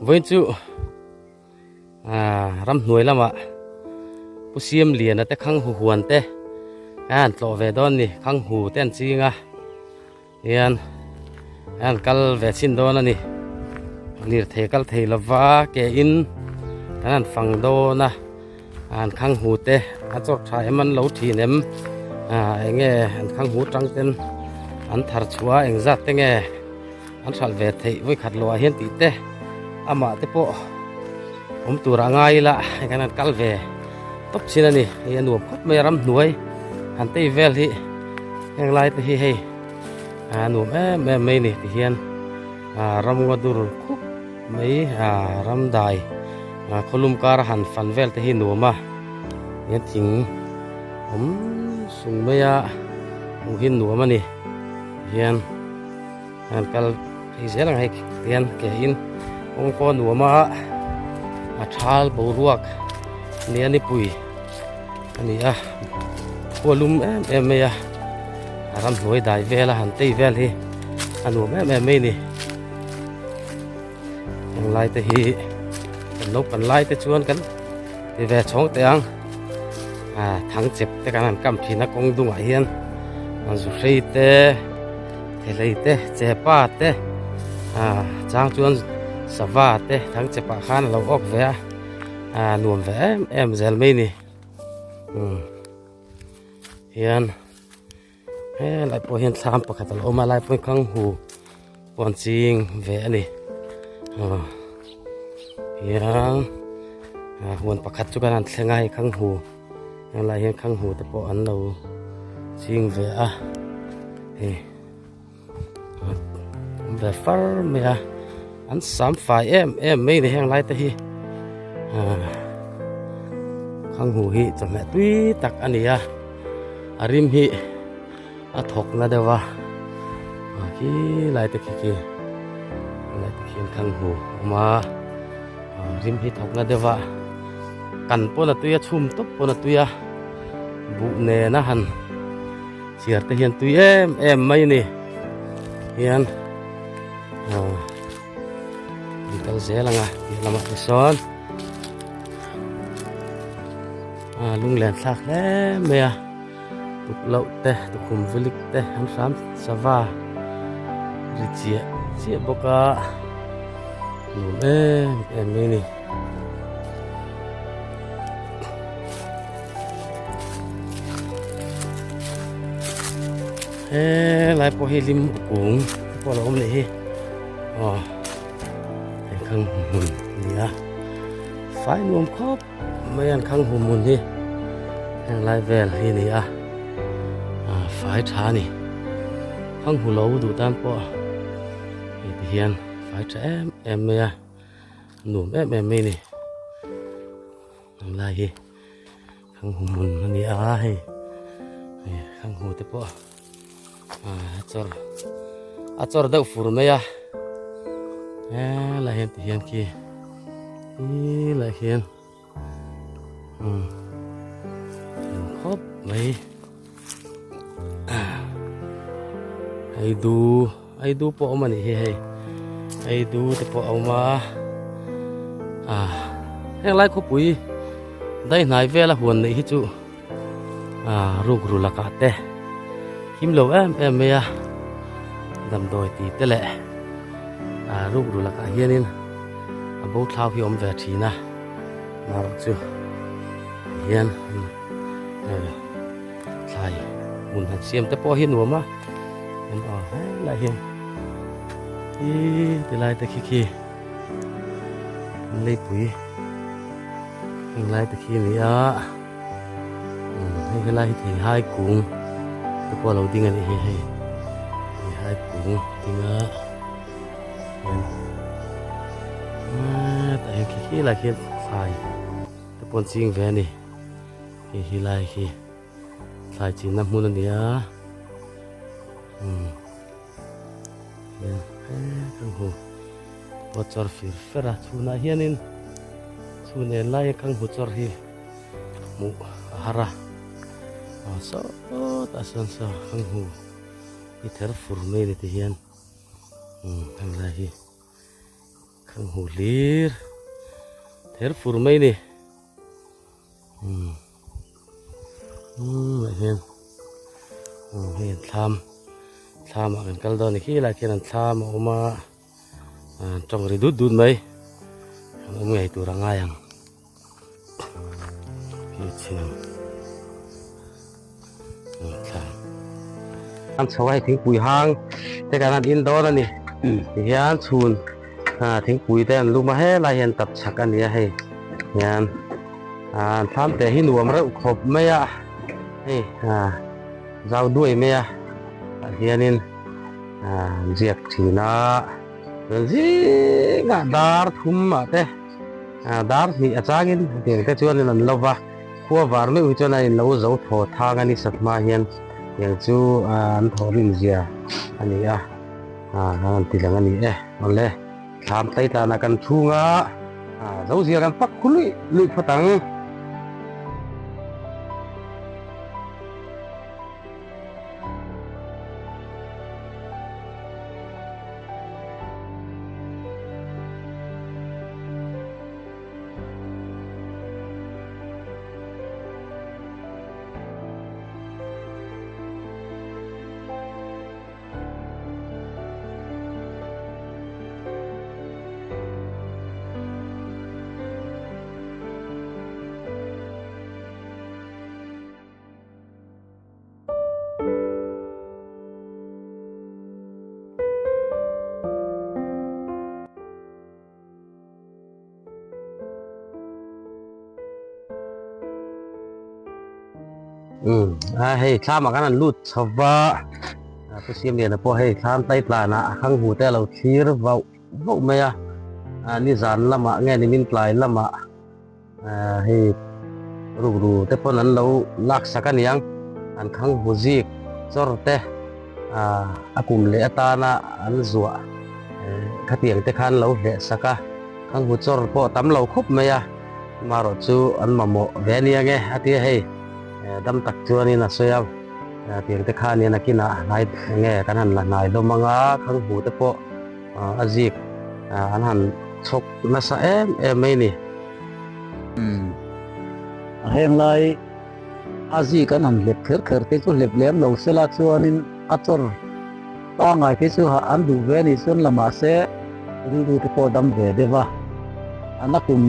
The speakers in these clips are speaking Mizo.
Vawiin chu ah ramhnuai lamah Pu Siamliana te khang hu huan te a han tlawh ve dawn a ni khang hu te an ching a hian a han kal ve chhin dawn a ni lirthei kal thei lova ke in kan han fang dawn a an khang hu te a chawr tha em an lo thin em ah eng nge an khang hu tang ten an thar chhuah a engzat te nge. An hralh ve theih vawikhat lo ah hian tih te amah te pawh awm tur a ngai ila hei kan han kal ve tawp chin a ni hei a nuam khawp mai a ramhnuai han tei vel hi heng lai te hi hei a nuam em em mai a ni ti hian ah ramngaw dur khup mai ah ram dai ah khawlum kar a han fan vel te hi nuam a hian thing awm sung mai a hmuh hi nuam a ni hian. An kal phei zel ang hei tihian ke in kawngkaw nuam a a thal boruak nia nipui a ni a khua lum em em mai a a ramhnuai dai vel a han tei vel hi a nuam em em mai a ni heng lai te hi kan naupang lai te chuan kan ti ve chhawng teh ang ah thang chep te kan han kam thin a kawng dungah hian zu hrei te. Thelei te chepa te ah chang chuan sava te thang chepah khan a lo awk ve a ah nuam ve em em zel mai a ni umm hian helai pawh hian thlam pakhat a lo awm a lai pawh hi khang hu pawh an ching ve a ni aw hian ah huan pakhat chu kan han thleng a hei khang hu. Helai hian khang hmu te pawh an lo ching ve a hei awm ve far mai a an sam fai em em mai ni heng lai te hi ah khang hmu hi chawhmeh tui tak a ni a a rim hi a thawk na deuh a ah khi lai te khi khi lai te khian khang hmu a awm a ah rim hi thawk na deuh a kan pawn a tui a chhum tawp pawn a tui a buh nen a han chhiar te hian tui em em mai a ni hian ah an kal zel ang a tih lamah te sawn ah lunglen thlak hle mai a. Tukloh te tukhum vilik te an hram sava ri chiah chiah bawk a nuam em em mai a ni. Helai pawh hi lim kung te pawh a lo awm leh hi aw hei khang hmun a ni a fai nuam khawp. Mai an khang hmu hmun hi heng lai vel hi a ni a ah fai tha a ni khang hmu lo duh tan pawh hei ti hian fai tha em em mai a nuam em em mai a ni heng lai hi khang hmu hmun a ni a hei hei khang hmu te pawh ah a chawr a chawr deuh fur mai a helai hian ti hian khi. Helai hian umm khawp mai aidu aidu pawh a awm a nih hi hei aidu te pawh a awm a ah heng lai khawpui daihnai vela huan neih hi chu ah rukru lakah te him lo em em mai a damdawi tih te leh ah rukru lakah hianin a bo thlau hi a awm ve thin a marawh chu hian thlai hmun han siam te pawh hi a nuam a aw helai hian ih tilai te khi khi leipui heng lai te khi a ni a hei helai hi theihai kung te pawh a lo ding a nih hi hei theihai kung a ding a hian tah hian khi khi lai khian thlai te pawh an ching ve a ni hei hi lai hi thlai chinna hmun a ni a umm. Hian kan hmu pawt chawr fir fer a chhunah hianin chhun en laia kan hmu chawr hi hmuh a har a aw sawtah sawn saw kan hmu hi ther fur mai a ni ti hian umm heng lai hi. Kan hmu hlir ther fur mai ni. Umm umm ah hian umm hei an thlam thlam ah kan kal dawn a ni khi lai khian an thlam a awm a an tawng ri dut dut mai an awm ngei tur a ngai ang khi chhin ang umm thlam an chho a hei thingpui hang te kan han in dawn a ni tihian chhun ah thingpui te an lum a helai hian tap chhak a ni a hei hian ah thlam te hi nuam reuh khawp mai a hei ah zau duai mai a tah hianin ah an ziak thin a chuan zingah dar thum ah te ah dar hnih a changin hetiang te chuanin an lo va khua var meuh hi chuan a inlo zo thaw thang a ni sat hma hian tiang chu ah an thawh rin zia a ni a ah an rawn ti lang a ni e awle. Thlam tleitlana kan chhunga zo zia kan pak khu luih luih phawt ang. Umm a hei thlam ah khan an lut chho va a pu Siamliana pawh hei thlam tlai tlan ah a khang hmu te a lo thlir vauh vauh mai a a nizan lamah nge nimin tlai lamah ah hei rukru te pawn an lo lak sak a niang an khang hmu zik chawr te ah a kum leh atana an zuah khatiang te khan lo hleh sak a khang hmu chawr pawh tam lo khawp mai a. Amaherawh chu an mamawh ve a nia nge a ti a hei dam tak chuanin a sawi a tiang te khan hian a kinah hnai nge kan han la hnai hlawm ang a khang hmu te pawh a zik an han chhawk nasa em em mai a ni. A heng lai a zik an han hlep kher kher te chu hlep lem lo sela chuanin a chawr pangngai te chu an duh ve a nih chuan la mahse rilru te pawh dam ve deuh a, an a kum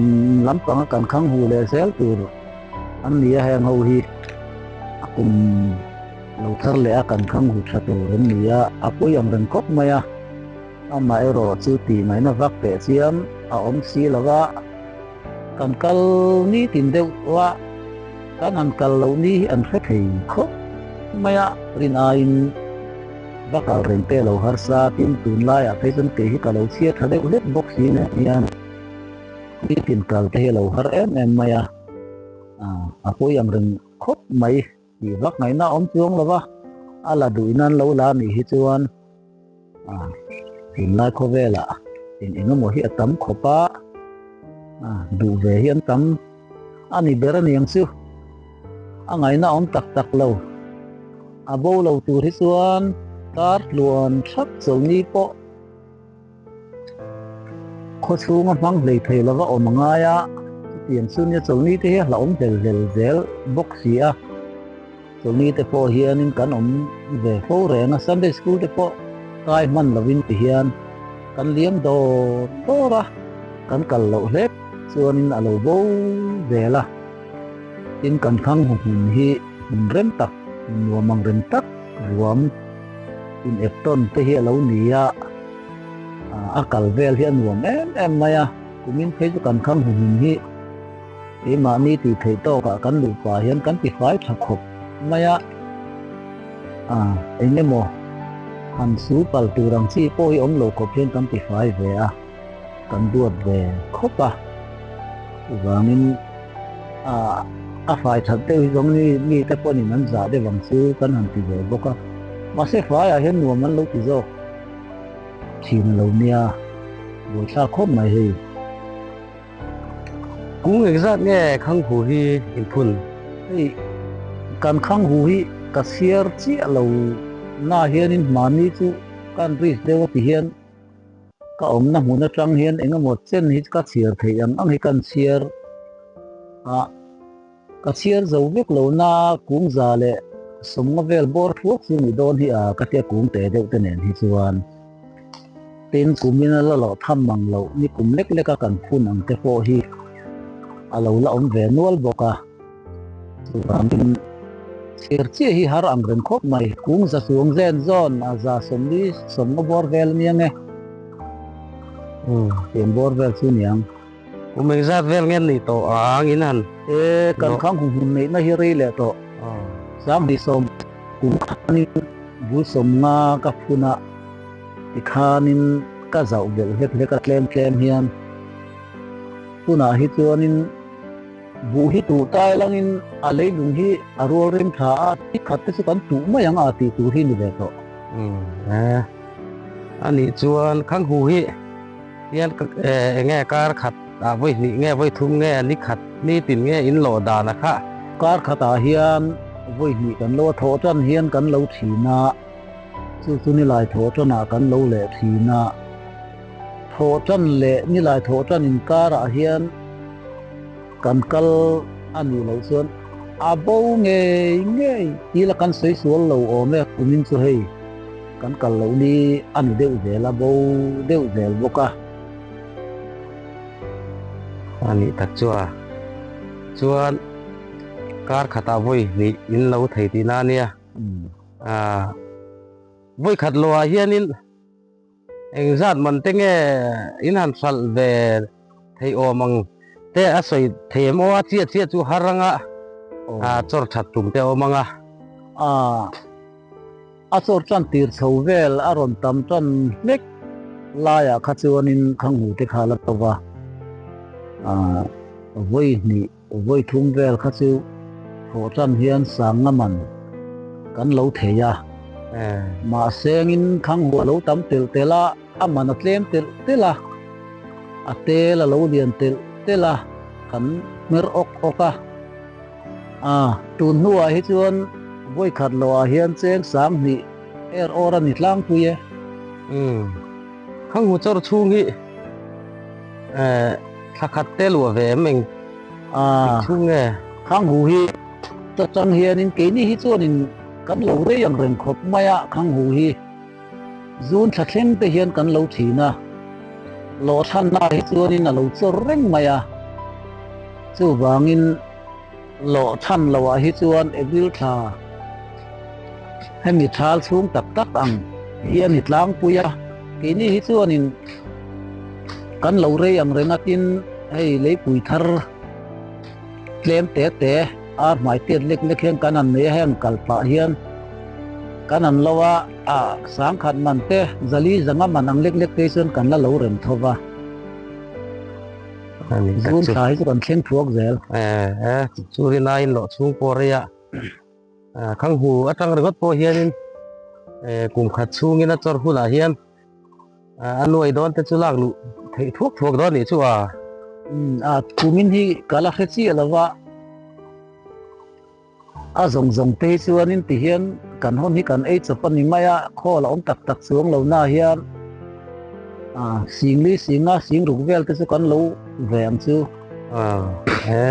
lampanga kan khang hu leh zel tur an ni a heng ho hi a kum lo thar leh a kan khang hu tha tur an ni a, a pawi ang reng khawp mai a, amaherawh chu tih ngaihna vak teh chiam a awm si lo va. Kan kal nitin deuh a, kan han kal loh ni hi an hre thei khawp mai a, rin aiin va kal reng te lo harsa tin tunlaiah phei chuan kei hi ka lo chhiat tha deuh hlek bawk si nen hian nitin kal te hi a lo har em em mai a, a pawi ang reng khawp mai tih vak ngaihna a awm chuang lo va, a la duh in an lo la nih hi chuan. Tunlai khawvelah eng eng emaw hi a tam khawp a, duh ve hi an tam a ni ber a niang chu. A ngaihna awm tak tak lo. A bo lo tur hi chuan kar tluan thap chawlhni pawh khaw chhunga hmang hlei thei lova awm a ngai a, chutiang chu nia chawlhni te hi a hlauhawm hlel hlel zel bawk si a. Chawlhni te pawh hianin kan awm ve fo reng a, Sunday School te pawh kai hman lovin ti hian kan liam dawr dawr a, kan kal loh hlek chuanin a lo bo zel a. Tin, kan thang hmun hi hmun rem tak, hmun nuam ang rem tak ruam in ep tawn te hi a lo ni a, a kal vel hi a nuam em em mai a, kumin phei chu kan thang hmun hi Keimahni tih theih tawkah kan luh pah hian kan ti fai tha khawp mai a, eng emaw han su pal tur ang chi pawh hi awm lo khawp hian kan ti fai ve a, kan duat ve khawp a. Chuvangin a fai that deuh hi zawng mi te pawhin an zah deuh ang chu kan han ti ve bawk a, mahse faiah hian nuam an lo ti zawk thin lo nia, buaithlak khawp mai hei. Kung engzat nge Khanghu hi in phun? Hei kan Khanghu hi ka chhiar chiah lo na hianin hmani chu kan risk deuh a ti hian Ka awmna hmun atang hian engemaw chen hi ka chhiar theih ang ang hi kan chhiar a, ka chhiar zo vek lo na kung za leh sawmnga vel bawr thuak chu ni dawn hi a ka tia kung te deuh te nen hi chuan tin kumin a la loh tham mang loh ni kum lek lek a kan phun ang te pawh hi a lo la awm ve nual bawk a. Chuvangin chhiar chiah hi har ang reng khawp mai. Kung za chuang zen zawn a za sawmli sawmnga bawr vel a nia nge? Tiang bawr vel chu niang. Kum engzat vel nge an nih tawh ang in han. E, kan khang humhmun neihna hi rei leh tawh. Sanghnih sawm kum khanin bul sawmnga ka phun a, tikhanin ka zauh belh hlek hlek a tlem tlem hian. Tunah hi chuanin. Buh hi tuh tai langin a leilung hi a rual rem tha a, ti khat te chu kan tuh mai ang a tih tur hi ni ve tawh. Umm e, a nih chuan Khanghu hi hian eng nge kar khat ah vawi hnih nge vawi thum nge ni khat ni tin nge in lawh dan a khah? Kar khat ah hian vawi hnih kan lo a thawh tan hian kan lo thin a, chu chu nilai thawh tan ah kan lo leh thin a. Thawhtan leh nilai thawhtan inkarah hian kan kal a nih loh chuan a bo ngei ngei tila kan sawi sual lo awm e, kumin chu hei kan kal loh ni a ni deuh zel a, bo deuh zel bawk a. A nih tak chu a, chuan kar khatah vawi hnih in lo thei tihna a nia, vawi khat loah hianin. Engzat man te nge in han hralh ve thei awm ang te a sawi thei em aw a chiah chiah chu har anga a chawr that tum te a awm ang a. A a chawr tan tir chho vel a rawn tam tan hlek laiah kha chuanin Khanghu te kha la to va, a vawi hnih vawi thum vel kha chu thawh tan hian sanga man kan lo thei a. Mahsengin Khanghu a lo tam telh telh a, a man a tlem telh telh a, a tel a lo lian telh telh a, kan hmer awk awk a. A, tun hnuah hi chuan vawi khat lohah hian cheng sang hnih er awr a ni tlangpui e. Umm, Khanghu chawr chhung hi thla khat te luah ve em eng chhung nge? Khanghu hi ta chang hianin keini hi chuanin kan lo rei ang reng khawp mai a, Khanghu hi zun thla thleng te hian kan lo thin a, lawhthlanna hi chuanin a lo chawr reng mai a, chuvangin lawhthlan loah hi chuan April thla hemi thal chhung tak tak ang hi a ni tlangpui a, keini hi chuanin kan lo rei ang reng a tin hei leipui thar tlem te te ar hmai tiat lek lek hian kan han nei a, heng kal pah hian kan han lo a, a sangkhat man te zali zanga man ang lek lek te hi chuan kan la lo rem tho va. Zun thla hi chu kan thleng thuak zel. E, chu rinaiin loh chhung pawh rei a, Khanghu atang ringawt pawh hianin kum khat chhungin a chawr hunah hian a nuai dawn te chu lak luh theih thuak thuak dawn nih chu a. A kumin hi ka la hre chiah lo va, a zawng zawng te hi chuanin ti hian kan hawn hi kan ei chawp a ni mai a, khawl a awm tak tak chuang lo na hian singli singa sing ruk vel te chu kan lo ve ang chu. He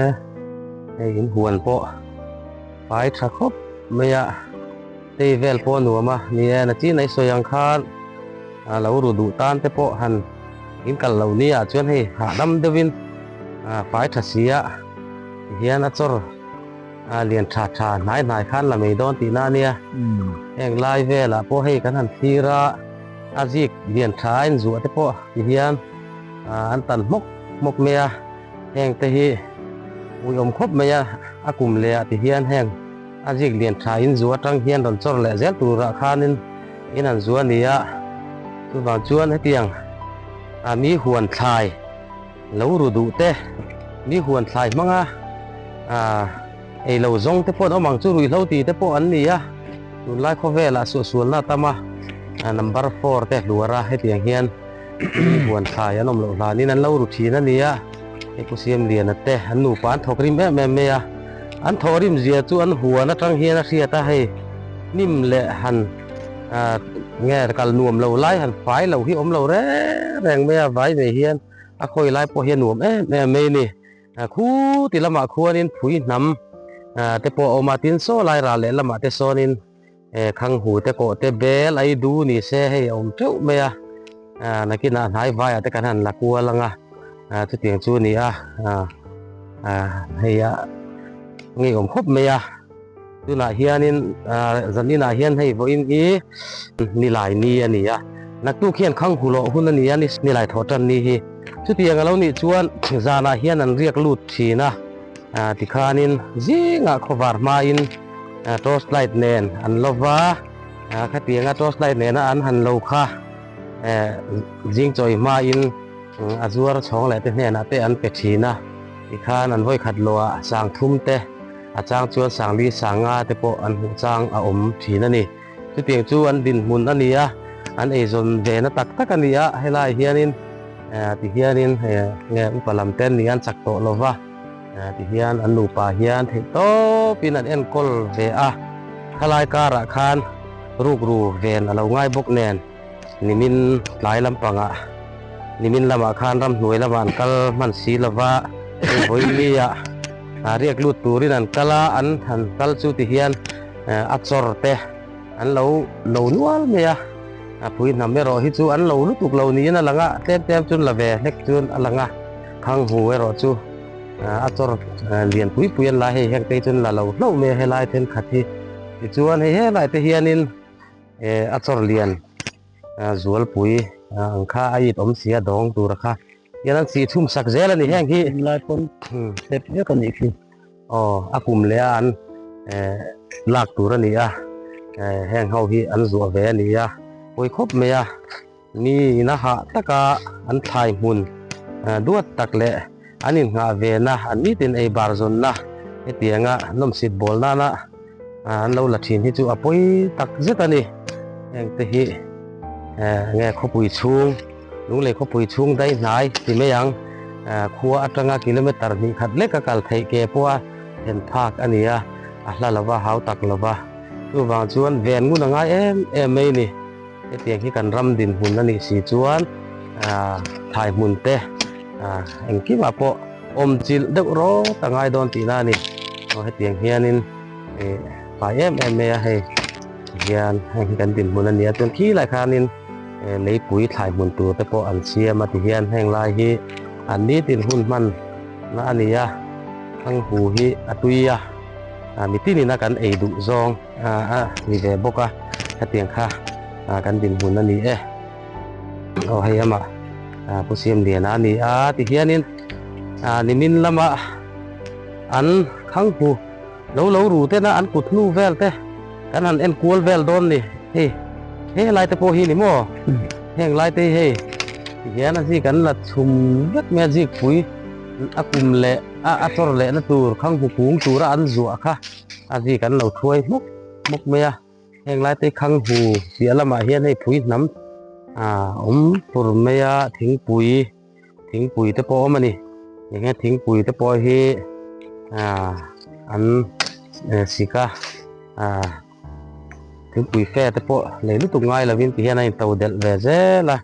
hei in huan pawh fai tha khawp mai a, tei vel pawh a nuam a, ni e nachin a i sawi ang khan lo ru duh tan te pawh han in kal lo ni ah chuan hei hahdam deuhin fai tha si a tihian a chawr lian tha tha hnai hnai khan la mai dawn tihna a nia. Heng lai velah pawh hei kan han thlir a, a zik lian tha a inzuah te pawh tihian an tan hmawk hmawk mai a, heng te hi uiawm khawp mai a, a kum leh ah tihian heng a zik lian tha inzuah atang hian rawn chawr leh zel turah khanin in han zuah a ni a, chuvang chuan hetiang mi huan thlai lo ru duh te, mi huan thlai hmanga ei lo zawng te pawh an awm ang chu ruihhlo ti te pawh an ni a, tunlai khawvelah suahsualna a tam a, number four te hluar a hetiang hian mi huan thlai an awm loh hlanin an lo ru thin a ni a, hei Pu Siamliana te an nupa an thawk rim em em mai a, an thawh rim zia chu an huan atang hian a hriat a, hei hnim leh han. Nge kal nuam lo lai han fai lo hi awm lo reng reng mai a, vai nei hian a khawi lai pawh hi a nuam em em mai a ni. Khuti lamah khuanin phui hnam te pawh a awm a, tin saw lai ral leh lamah te sawnin Khanghu te kawh te bel ai du ni se hei a awm teuh mai a, nakinah hnai vaiah te kan han la kual ang a, chutiang chu a ni a, hei a ngeiawm khawp mai a. Tunah hianin zaninah hian hei vawiin hi nilai ni a ni a, naktuk hian Khanghu lawh hun a ni a, nilai thawh tan ni hi. Chutiang a lo nih chuan zanah hian an riak lut thin a, tikhanin zingah khawvar hmain torch light nen an lo va, khatianga torch light nena an han lo kha zing chawi hmain a zuar chhawng leh te hnenah te an pe thin a, tikhan an vawikhat lawhah sangthum te. A chang chuan Sangli Sanga te pawh an hmuh chang a awm thin a ni. Chutiang chu an dinhmun a ni a, an eizawn ve na tak tak a ni a, helaiah hianin tihianin nge upa lam te an ni an chak tawh lo va, tihian an nupa hian theih tawpin an enkawl ve a, khalai karah khan rukru ven a lo ngai bawk nen nimin tlai lampangah nimin lamah khan ramhnuai lamah an kal hman si lo va, hei vawiin riak lut turin an kal a, an han kal chu ti hian a chawr te an lo lo nual mai a, a pui hnam erawh hi chu an lo lutuk lo niin a lang a, tlem tlem chuan la ve hlek chuan a lang a, Khanghu erawh chu a chawr lian pui pui an la hei heng te hi chuan la lo hlauh mai a helai thenkhat hi, tichuan hei helai te hianin a chawr lian zualpui ang kha a it awm si a dawng tura kha. Hian an sih chhum sak zel a ni heng hi. Tunlai pawn hlep vek a nih khi. Aw a kum leh a an lak tur a ni a, heng ho hi an zuah ve a ni a, pawi khawp mai a, mi ina hah taka an thlai hmun duat tak leh an innghah ve na an nitin ei bar zawnna hetianga nawmsit bawl nana an lo la thin hi chu a pawi tak zet a ni. Heng te hi nge khawpui chhung. Lunglei khawpui chhung dai hnai ti mai ang. Khua atanga kilometer hnih khat lek a kal theih ke pawh a then phak a ni a, a hla lo va, hau tak lo va. Chuvang chuan ven ngun a ngai em em mai ni. Hetiang hi kan ram dinhmun a nih si chuan thlai hmun te engkimah pawh awm chilh deuh rawt a ngai dawn tihna a ni. Aw hetiang hianin fai em em mai a hei hian heng hi kan dinhmun a ni a, chuan khilai khanin. Leipui thlai hmun tur te pawh an siam a ti hian heng lai hi an nitin hun hman na a ni a, Thanghu hi a tui a, mitin ina kan ei duh zawng a ni ve bawk a, hetiang kha kan dinhmun a ni e. Aw hei amah Pu Siamliana a ni a ti hianin nimin lama an Thanghu Lo lo ru tena an kut hnu vel te kan han en kual vel dawn ni hei he lai te pawh hi ni maw heng lai te hi hei tihian a zik an la chhum vek mai a zik pui a kum leh a a chawr leh na tur khanghu kung tura an zuah kha a zik an lo thuai hmawk hmawk mai a. Heng lai te Khanghu piah lamah hian hei phui hnam ah awm fur mai a thingpui thingpui te pawh a awm a ni eng thingpui te pawh hi ah an sik a ah thingpui fe te pawh lei lutuk ngai lovin ti hian a in to delh ve zel a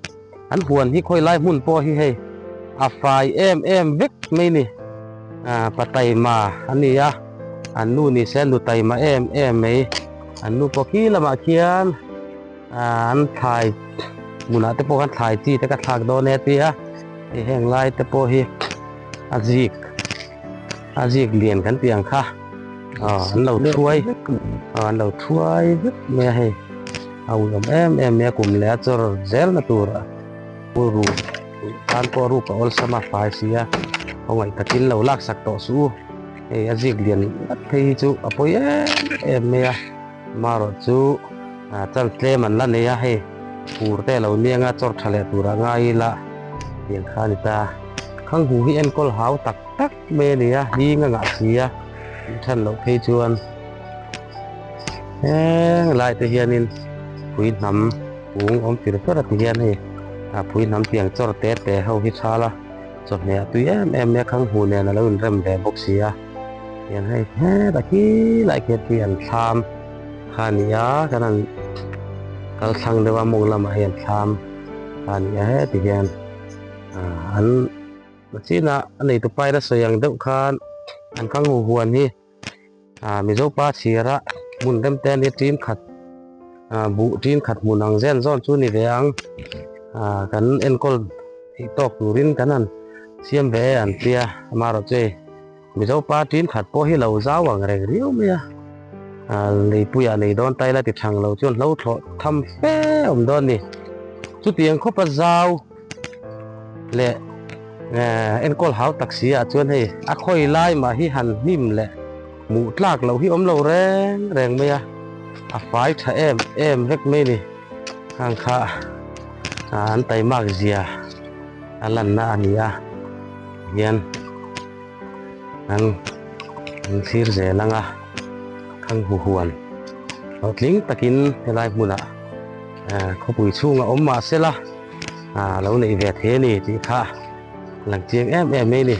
an huan hi khawi lai hmun pawh hi hei a fai em em vek mai a ni ah pa taima a ni a an nu ni se nu taima em em mai. An nu pawh khi lamah khian ah an thlai hmunah te pawh khan thlai chi te ka thlak dawn e tia hei heng lai te pawh hi a zik a zik lian kan tih ang kha aw an lo thuai aw an lo thuai vek mai a hei a uiawm em em mai a kum leh a chawr zel na tur a ru tan pawh ruk a awlsam a fai si a khawngaih takin lo laksak tawh suh u. Hei a zik lian ngat phei hi chu a pawi em em mai a, marawh chu chal tlem an la nei a hei fur te a lo niang a chawr tha leh tur a ngai ila tiang kha a ni ta. Khanghu hi enkawl hau tak tak mai a ni a, hling a ngah si a tih than loh phei chuan heng lai te hianin pui hnam kung awm fir fer a ti hian hei pui hnam tiang chawr te te ho hi thal a. Chawhmeh a tui em em mai a, Khanghu nen a lo inrem ve bawk si a, tiang hei hetah khi lai khian khi an thlam kha a ni a, kan han Kal thlang deuh a mawng lamah hian thlam a ni a heti hian an chinah a neitu paina sawi ang deuh khan an khang hu huan hi Mizo pa chhira hmun rem te ania ṭin khat buh ṭin khat hmun ang zen zawn chu ni ve ang kan enkawl theih tawk turin kan han siam ve e an tia amaherawhchu hei Mizo pa ṭin khat pawh hi lo zau ang reng riau mai a leipuiah nei dawn ta ila ti thang lo chuan hlo thlawh tham fe awm dawn a ni chutiang khawpa zau leh enkawl hau tak si ah chuan hei a khawi lai mah hi han hnim leh hmuh tlak loh hi awm lo reng reng mai a a fai tha em em vek mai a ni khang kha an taimak zia a lanna a ni a hian an an thlir zel ang a khang huhuan hlawhtling takin helai hmunah khawpui chhungah awm mah se la ah lo neih ve thei a ni tih kha lang chiang em em mai a ni.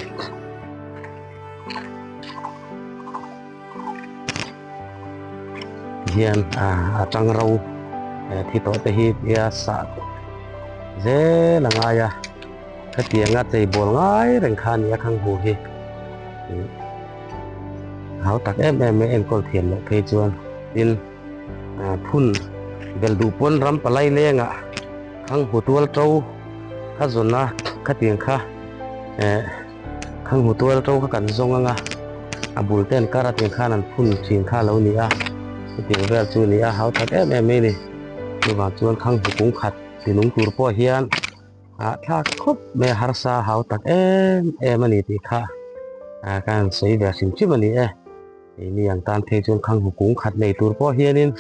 Hian ah a tang ro thi tawh te hi tia sah zel a ngai a hetianga cheibawl ngai reng kha a ni a khang hu hi hau tak em em mai enkawl thiam loh phei chuan tin. Phun bel duh pawn ram palai lengah khang hu tual to kha zawn a khatiang kha eh khang hu tual to kha kan zawng anga a bul te an kar a tiang khan an phun thin kha a lo ni a chutiang vel chu a ni a hau that em em mai a ni chuvang chuan khang hu kung khat tinung tur pawh hian ah thlak khawp mai a harsa hau tak em em a ni tih kha ah ka han sawi ve hrim hrim a ni e. Keini ang tan phei chuan khanghu kung khat nei tur pawh hianin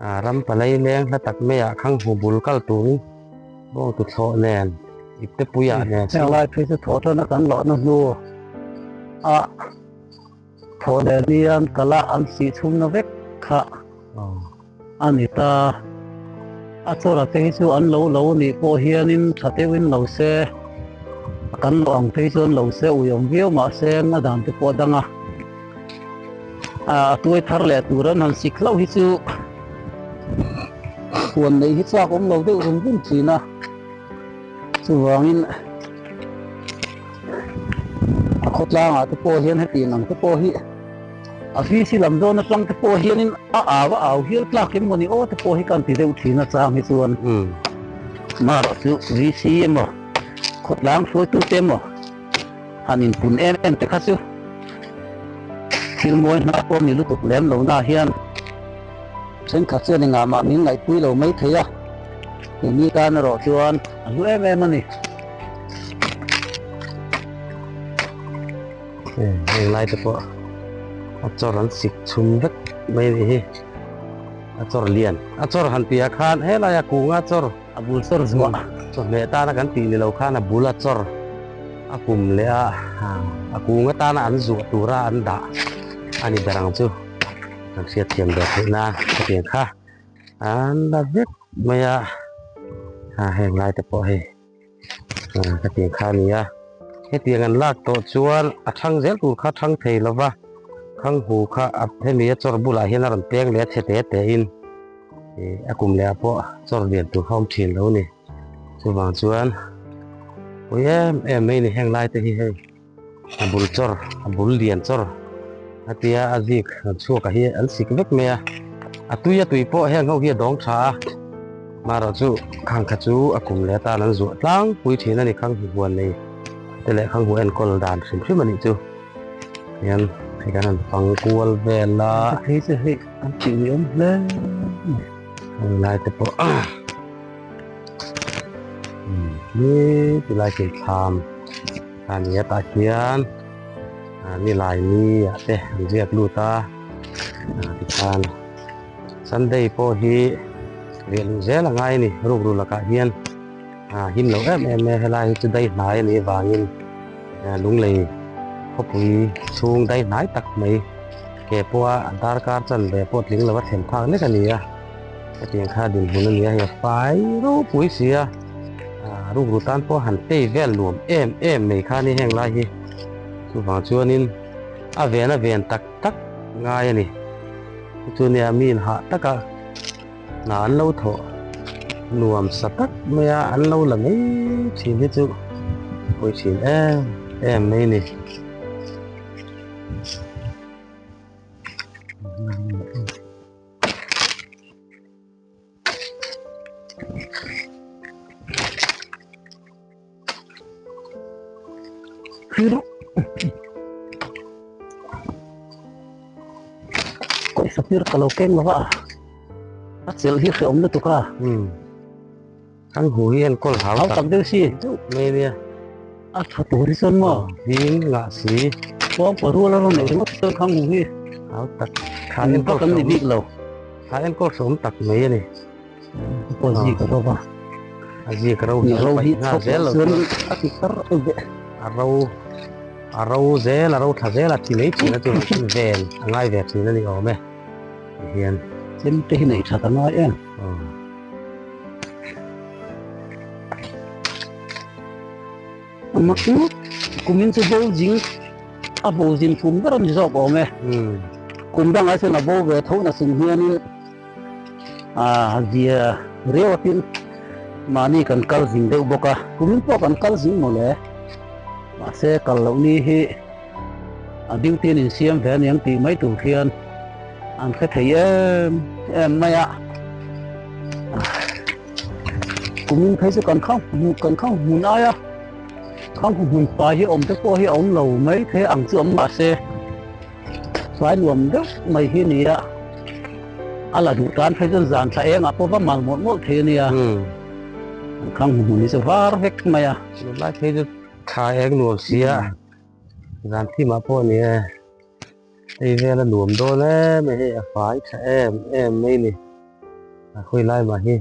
ah ram palai leng hla tak maiah khanghu bul kal turin bawng tuthlawh nen ipte puiah nen Heng lai phei chu thaw tana kan lohna hnu a thaw leh nian kala an sih chhumna vek kha a ni ta. A chawra te hi chu an lo lo nih pawh hianin tha deuhin lo se, kan lo ang phei chuan lo se uiawm viau mahse a dan te pawh a dang a. A tuai thar leh tur an han sik hlauh hi chu huan neih hi chak awm lo deuh rum rum thin a, chuvangin a khawtlangah te pawh hian hetiang ang te pawh hi A VC lam dawn atang te pawh hianin a au a au hial tlak em mawni aw te pawh hi kan ti deuh thin a chang hi chuan marawh chu VC emaw khawtlang hruaitu te emaw han inpun em em te kha chu thil mawi hna pawh ni lutuk lem lo na hian thenkhat chuan engah mah min ngaihpui lo mai thei a, keini tan erawh chuan a hlu em em a ni. Heng lai te pawh a chawr an sik chhum vek mai a nih hi a chawr lian a chawr han tih ah khan helai a kunga chawr a bul chawr zuah chawhmeh tana kan tih ni lo khan a bul a chawr a kum leh a a kung atana an zuah tura an dah a ni ber ang chu kan hriatthiam ve theih nan hetiang kha an la vek mai a heng lai te pawh hei. Hetiang kha a ni a, hetiang an lak tawh chuan a thang zel tur kha thang thei lo va, khang hu kha a hemi a chawr bulah hian a rawn peng leh a chhe te te in ih a kum leh ah pawh chawr lian tur kha a awm thin lo a ni. Chuvang chuan pawi em em mai a ni heng lai te hi hei a bul chawr a bul lian chawr a tia a zik an chhuak ah hi an sik vek mai a a tui a tui pawh heng ho hi a dawng tha a marawh chu khang kha chu a kum leh atan an zuah tlangpui thin a ni khang hu huan nei te leh khang hu enkawl dan hrim hrim a nih chu hian hei kan han fang kual vel a phei chu hei an tih ni awm hle heng lai te pawh ni ti lai khi thlam a ni a tah hian nilai ni ah te an ziak lut a tikhan Sunday pawh hi riah luh zel a ngai a ni rukru lakah hian him lo em em e helai hi chu dai hnai a nih avangin lunglei khawpui chhung dai hnai tak mai ke pawha darkar chanve pawh tling lova thlen phak lek a ni a hetiang kha dinhmun a ni a hei a fai ropui si a rukru tan pawh han tei vel nuam em em mai kha a ni heng lai hi chuvang chuanin a ven a ven tak tak ngai a ni chu nia mi in hah taka hna an lo thawh. Nuam sa tak mai a an lo la mai thin hi chu pawi thin em em mai a ni. Pawisa tir ka lo keng lova a chelh hi hrehawm lutuk a. Umm kan hu hi enkawl hau tak deuh si deuh mai ania. A tha tur hi chuan maw? Hing ngah si. Kawng pawh rual a rawn neih ringawt chuan khang hu hi hau tak tha enkawl kan ni bik lo. Tha enkawl hrehawm tak mai a ni. Pawh zik a ro va. A zik ro hi ro hi chhawp zel lo chuan a ti tar ve. A ro a ro zel a ro thla zel a thi mai thin a chu ven a ngai ve thin a ni awm e ti hian. Chem te hi neih that a ngai em. A mak ngawt kumin chu bo zing a bo zin thum ber a ni zawk awm e. Kum dangah chuan a bo ve tho na chung hianin. Ah zia riau a tin mahni kan kal zing deuh bawk a kumin pawh kan kal zing mawle mahse kal loh ni hi a duty an insiam ve aniang tih mai tur hian an hre thei em em mai a kumin phei chu kan khang kan khang hmun aia khang hmun fai hi awm te pawh hi a awm lo mai thei ang chu awm mahse. Fai nuam deuh mai hi nia a la duh tan phei chuan zan thla engah pawh va mal mawlh mawlh thei a nia an khang hmu hmun hi chu var vek mai a. Tunlai phei chu thla eng nuam si a zan thimah pawh a ni e hei vel a nuam dawn em mai hei a fai tha em em mai ni a khawi lai mah hi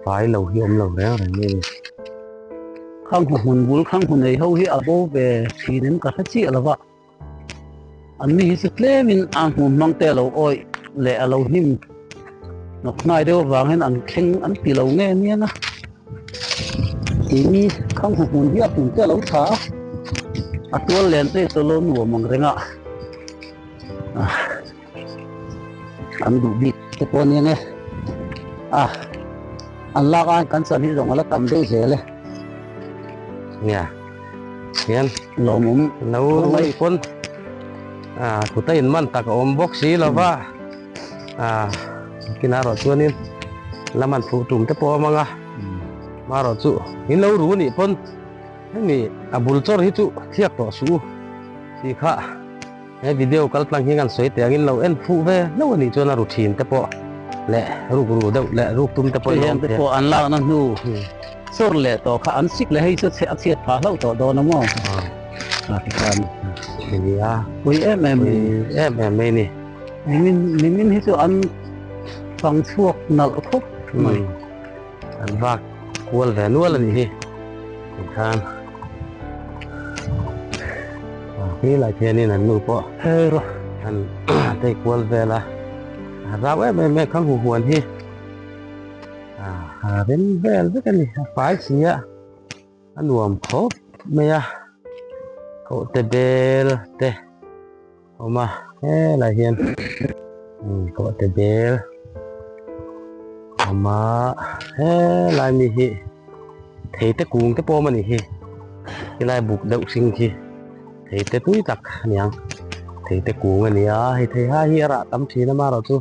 fai lo hi awm lo reng reng mai ni. Khang hmu hmun bul khang hmu nei ho hi a bo ve thin in ka hre chiah lo va. An mi hi chu tlemin a hmun hmang te a lo awih leh a lo hnim hnawk hnai deuh avangin an thleng an ti lo nge aniang a. Keini khang hmu hmun hi a hmun te a lo tha a, a tual len te chu a lo nuam ang reng a. An duh bik te pawh aniang e. A an lak a kan chan hi zawng a la tam deuh zel e. Nia. Hian lawmawm lo mai pawn a kuta in man tak a awm bawk si lova a kinah erawh chuanin la man fuh tum te pawh a awm ang a marawh chu in lo ru anih pawn hemi a bul chawr hi chu thliak tawh suh u tih kha He video kal tlang hi kan sawi teh angin lo en fuh ve hlauh a nih chuan a ru thin te pawh leh ruk ru deuh leh ruk tum te pawh in awm te pawh an lakna hnu chawr leh tawh kha an sik leh hei chu a chhiat phah hlauh tawh dawn a maw a ti khan nia pui em em pui em em mai ni nimin nimin hi chu an fang chhuak nalh khawp mai an vak kual ve nual a nih hi tikhan khi lai khianin an nu pawh an tei kual vel a a rau em em mai khang hu huan hi a rem vel vek a ni a fai si a a nuam khawp mai a koh te bel te awm a helai hian koh te bel awm a helai mi hi thei te kung te pawh awm a nih hi helai buk deuh hring khi thei te tui tak a ni ang thei te kung a ni a hei thei hai hi a rah tam thin a marawh chu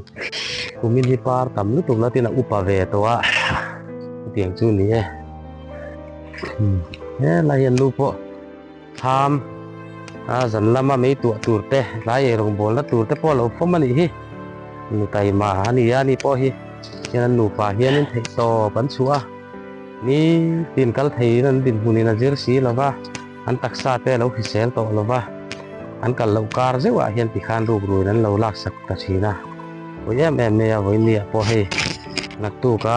kumin hi par tam lutuk lo tin a upa ve tawh a hetiang chu a ni e helai hian nu pawh. Thlam a zan lama mei tuah tur te tlai ei rawngbawlna tur te pawh a lo fawm a nih hi. Nu taima a ni a ni pawh hi hian an nupa hianin theih tawp an chhuah a, nitin kal theiin an dinhmunin a zir si lo va, an taksa te a lo hrisel tawh lo va, an kal loh kar zeuhah hian tikhan rukruin an lo laksak ta thin a. Vawi em em mai a, vawi ni ah pawh hei naktuka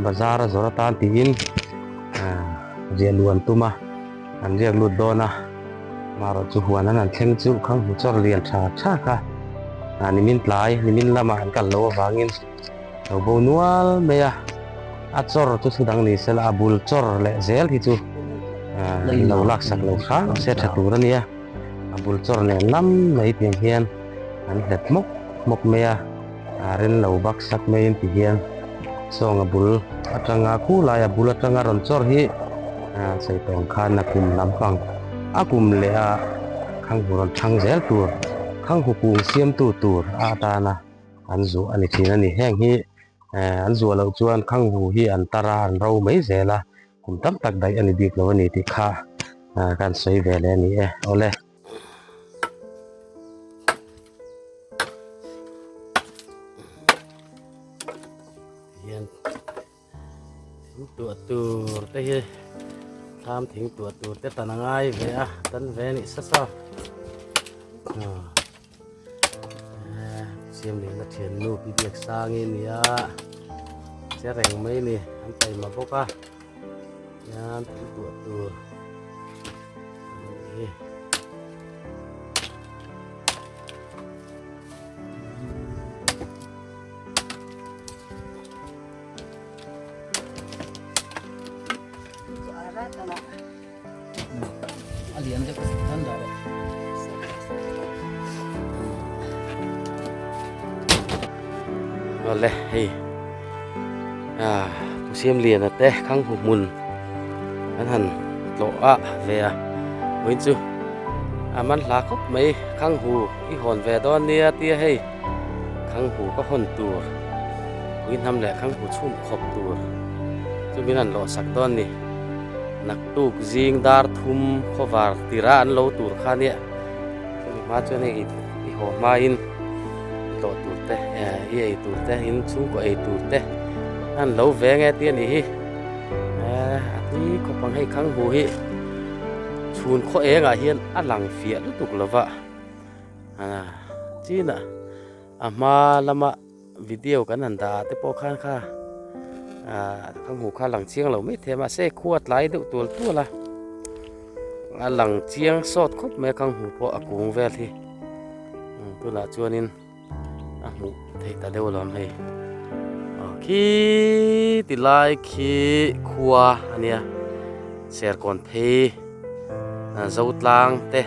bazar a zawrh atan tiin riah luh an tum a. An riak lut dawn a, marawh chu huan an han thleng chu khang hmu chawr lian tha tha kha a nimin tlai nimin lamah an kal loh avangin lo bo nual mai a, a chawr chu thu dang ni sela a bul chawr leh zel hi chu an lo laksak lo hram se tha tur a nia, a bul chawr nen lam mai tiang hian an hlet hmawk hmawk mai a, a ren lo baksak maiin ti hian. Sawng a bul atanga khulai a bul atanga rawn chawr hi sawi tawh ang khan a kum lampang a kum leh a khanghu rawn thlang zel tur khanghu kung siamtu tur a atana an zuah a ni thin a ni. Heng hi an zuah loh chuan khanghu hi an tar a an ro mai zel a kum tam tak daih a ni bik lo a ni tih kha kan sawi ve leh a ni e. Awle. Hian thing tuah tur te hi thlam thing tuah tur te tan a ngai ve a tan ve a nih sa sa siam lehna thiannu pi biak sang i nia che reng mai a ni an taima bawk a hian thing tuah tur a nih hi. A lian deuh an dah rawh. Awle hei ah Pu Siamliana te Khanghu hmun an han tlawh a ve a vawiin chu a man hla khawp mai Khanghu i hawn ve dawn nia tia hei Khanghu ka hawn tur pui hnam leh Khanghu chhum khawp tur chu min han lawh sak dawn ni. Naktuk zing dar thum khawvar tira an lo tur kha nia chumi hma chuan hei i haw hmain i tlawh tur te i ei tur te in chhungkaw ei tur te an lo veng e tih a nih hi a tui khawp ang hei khanghu hi chhun khaw engah hian a lang fiah lutuk lova chinah a hma lama. Video kan han dah ah te pawh khan kha ah ka hmuh kha a lang chiang lo mai thei a mahse khua tlai deuh tual tual a a lang chiang sawt khawp mai a ka hmuh pawh a kung vel hi tunah chuanin a hmuh theih ta deuh alawm hei aw khi ti lai khi khua a nia serkawn phei Zotlang te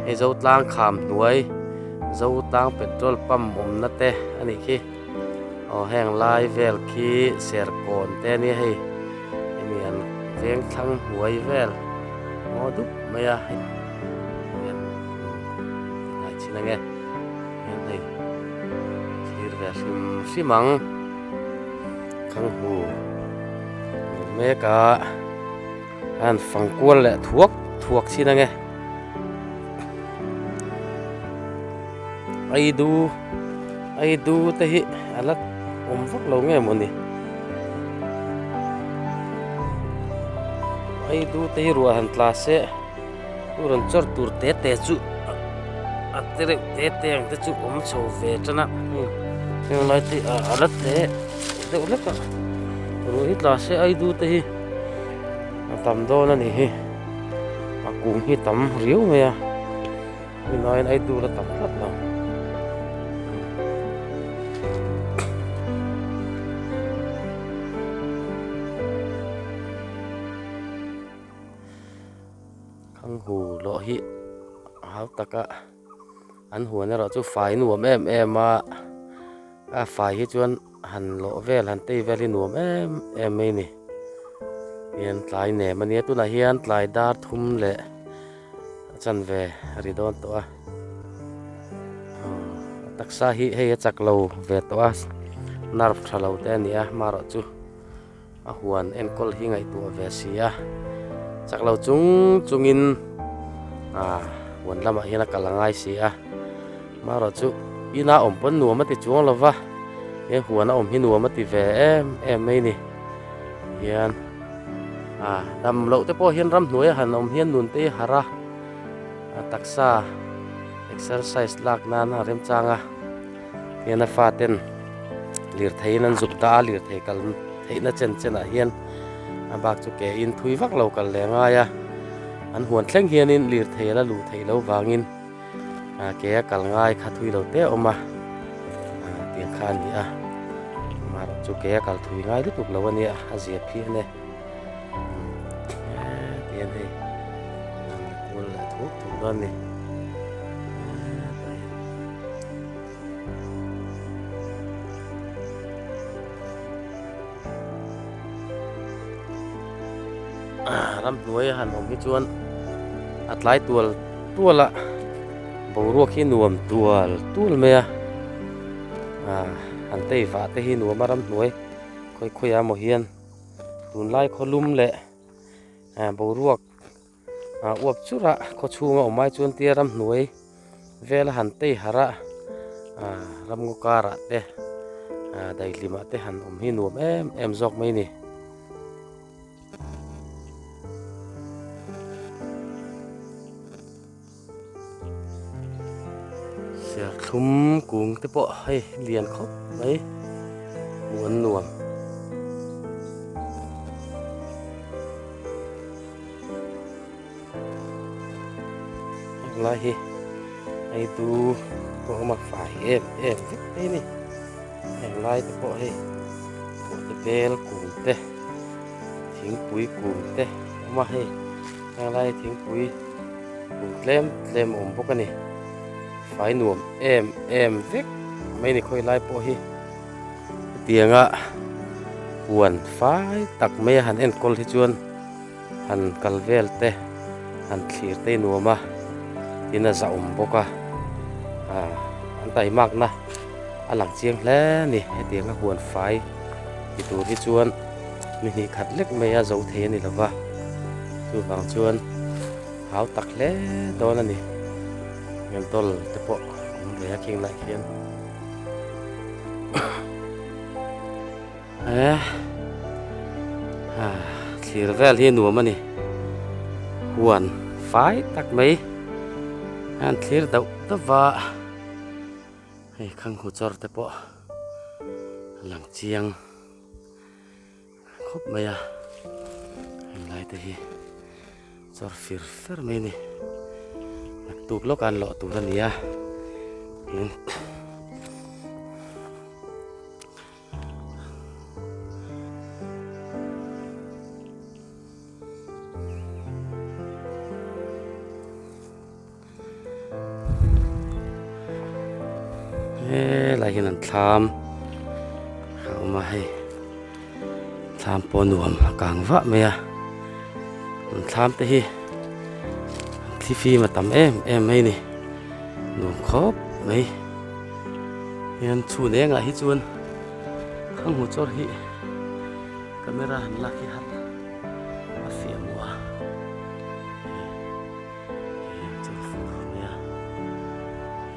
hei Zotlang kham hnuai Zotlang petrol pump awmna te a nih khi aw heng lai vel khi serkawn te a nia hei hemi an veng thlang hnuai vel ngaw dup mai a hei hian ti chhin ange hian hei thlir ve hrim hrim ang khanghu mek a. An fang kual leh thuak thuak chin ange. Aidu aidu te hi a la awm vak lo nge mawni. Aidu te hi ruah han tla se u rawn chawr tur te te chu a te reuh te te ang te chu awm chho ve tan a heng lai te a la te deuh hlek a ruah hi tla se aidu te hi. A tam dawn a nih hi a kung hi tam riau mai a tunlaiin ai tur a tam tlat lo. Khanghu lawh hi a hau tak a an huan erawh chu fai nuam em em a a fai hi chuan. Han lawh vel han tei vel hi nuam em em mai a ni hian tlai nem a nia tunah hian tlai dar thum leh a chanve a ri dawn tawh a a taksa hi hei a chak lo ve tawh a nerve tha lo te a ni a amaherawhchu a huan enkawl hi ngaihtuah ve si a chak lo chung chungin ah huan lamah hian a kal a ngai si a amaherawhchu ina awm pawn nuam a ti chuang lo va he huan a awm hi nuam a ti ve em em mai a ni hian ah dam loh te pawh hian ramhnuai a han awm hian nun te hi harh a a taksa exercise lak nan a remchang a. Hian a faten lirtheiin an zuk dah a lirthei kal theihna chen chenah hian a bak chu ke in thui vak lo kal leh ngai a an huan thleng hianin lirthei a la luh theih loh vangin ah ke a kal ngai kha thui lo te a awm a ah tiang kha a ni a amaherawh chu ke a kal thui ngai lutuk lo a nia a zia phian e tihian hei an la kual leh thuk thuk dawn a ni. Ramhnuai a han awm hi chuan a tlai tual tual a boruak hi nuam tual tual mai a ah han tei vah te hi nuam a ramhnuai khawi khawi ah maw hian tunlai khawlum leh ah boruak ah uap churh a khaw chhunga awm ai chuan tia ramhnuai vela han tei harh a ah ramngaw karah te ah daihlimah te han awm hi nuam em em zawk mai a ni. Serthlum kung te pawh hei lian khawp mai hmuh an nuam. Heng lai hi hei tu pawh awm a fai em em vek mai a ni. Heng lai te pawh hei pawhte bel kung te thingpui kung te a awm a hei heng lai thingpui kung tlem tlem a awm bawk a ni fai nuam em em vek mai ni khawi lai pawh hi hetianga huan fai tak mai a han enkawl hi chuan han kal vel te han thlir te nuam a tin a zahawm bawk a ah an taimakna a lang chiang hle a ni hetianga huan fai ti tur hi chuan mi hnih khat lek mai a zo thei a ni lova chuvang chuan hau tak hle dawn a ni ngentawl te pawh a awm ve a khing lai khian. He thlir vel hi nuam a ni huan fai tak mai an thlir dauh dauh va hei khanghu chawr te pawh a lang chiang khawp mai a heng lai te hi chawr fir fer mai a ni naktuk lawk an lawh tur a ni a tin. Helai hian an thlam a awm a hei thlam pawh nuam a kang vah mai a an thlam te hi thlifim a tam em em mai a ni nuam khawp mai. Hian chhun engah hi chuan khang hmu chawr hi camera han lak hi har a fiah muah a hei chawr fur mai a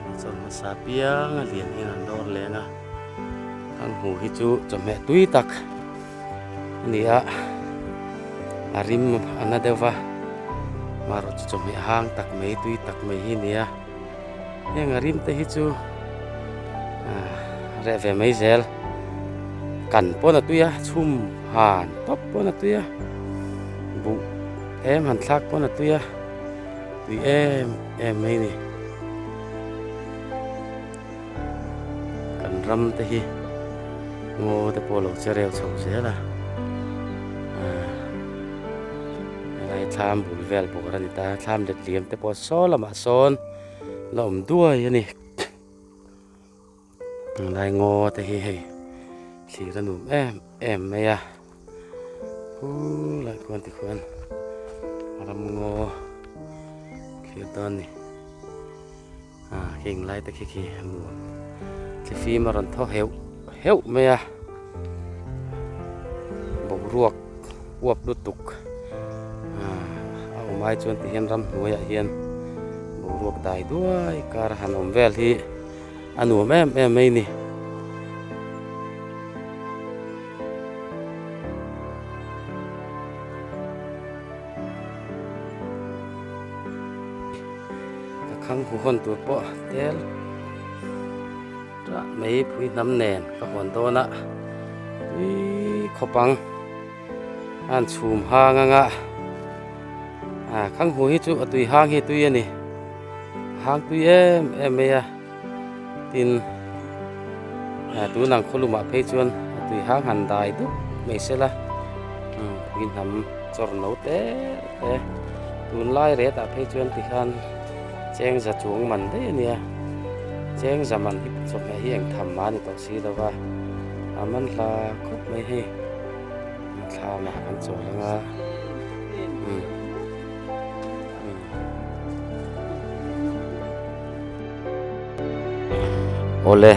heng chawr hmasa piang a lian hian an lawr leng a khang hmu hi chu chawhmeh tui tak a ni a a rim a na deuh va marawh chu chawhmeh hang tak mai tui tak mai hi a ni a. Heng a rim te hi chu ah reh ve mai zel kan pawn a tui a chhum han tawp pawn a tui a buh em han thlak pawn a tui a tui em em mai a ni kan ram te hi ngaw te pawh a lo che reu chho zel a ah helai thlam bul vel bawr a ni ta thlam let liam te pawh saw lamah sawn. La awm duai a ni tunlai ngaw te hi hei thlir a nuam em em mai a khulai khuan tikhuan ram ngaw thlir dawn a ni ah khing lai te khi khi a nuam thlifim a rawn thaw heuh heuh mai a boruak uap lutuk ah a awm ai chuan tihian ramhnuaiah hian boruak dai duai kar han awm vel hi a nuam em em mai a ni. Ka khang hu hawn tur pawh tel tah mai phui hnam nen ka hawn dawn a tui khawp ang a han chhum hang ang a ah khang hu hi chu a tui hang hi tui a ni hang tui em em mai a tin ah tun ang khawlumah phei chuan a tui hang han dai dup mai se la phui hnam chawr no te te tunlai retah phei chuan tikhan. Cheng za chuang man daih a nia, cheng za man hi chawhmeh hi eng tham mah a ni tawh si lo va, a man hla khawp mai hei thlamah kan chawl ang a. Awle,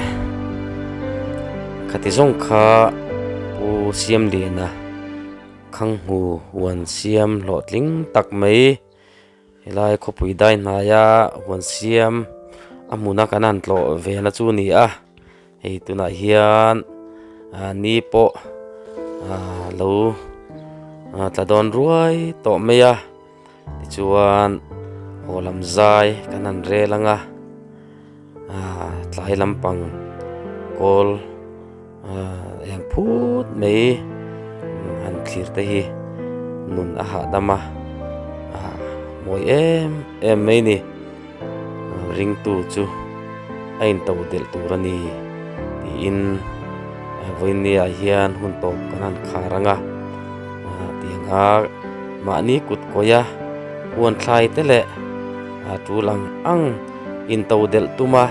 khati zawng kha Pu Siamliana Khanghu huan siam hlawhtling tak mai helai khawpui dai hnaia huan siam a hmuna kan han tlawh ve na chu a ni a hei tunah hian ah ni pawh ah lo tla dawn ruai tawh mai a tichuan haw lam zai kan han rel ang a ah tlai lampang kawl ah eng phut mai han thlir te hi nun a hahdam a ah mawi em em mai a ni. Ringtu chu a into delh tur a ni tiin vawinia hian hun tawp kan han khar ang a tiang a mahni kut kawih a huan thlai te leh a tul ang ang into delh tum a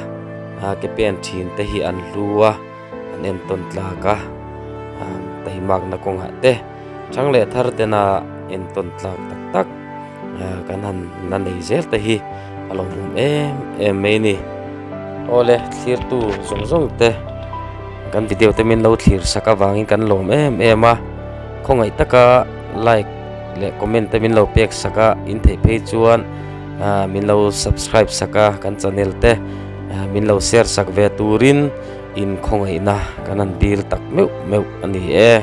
ke pen thin te hi an hlu a an entawn tlak a taimakna kawngah te chang leh thar tena entawn tlak tak tak. Kan han la nei zel te hi a lo hmuh em em mai a ni. Awle thlirtu zawng zawng te kan video te min lo thlir sak avangin kan lawm em em a, khawngaih taka like leh comment te min lo pek sak a, in theih phei chuan ah min lo subscribe sak a kan channel te min lo share sak ve turin in khawngaihna kan han dil tak meuh meuh a ni e.